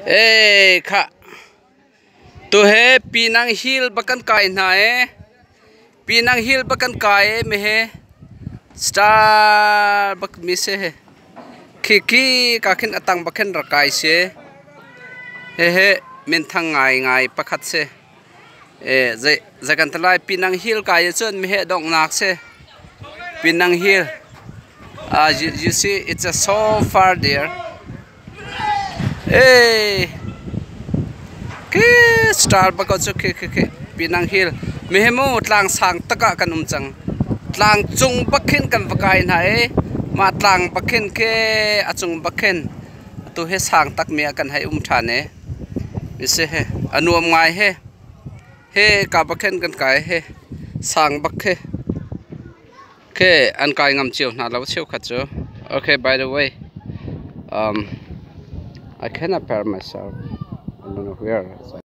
Ee khah tuhe Pinang Hill bak kan kai hna ee. Pinang Hill bak kan kai ee mehe star bak mi si he. Khi khi ka khin atang bak khin rak kai si. Hehe minthang ngaingai pakhat si. Ee zei zei kan ti lai Pinang Hill kai ahcun mehe donghnak si. Pinang Hill. You see it's a so far there. Ee khi star bak ko cu khi khi khi Pinang Hill. Mihi mu tlang sang tak ah kan um cang. Tlang cung bak khin kan va kai hna i mah tlang bak khin khi a cung bak khin atu hi sang tak mi ah kan hei um ṭhan i si hi a nuam ngai hi. Hi ka bak khin kan kai hi sang bak khi. Khi an kai ngam cio hna lo cheukhat cu. Okay, by the way, I cannot bear myself. I don't know where.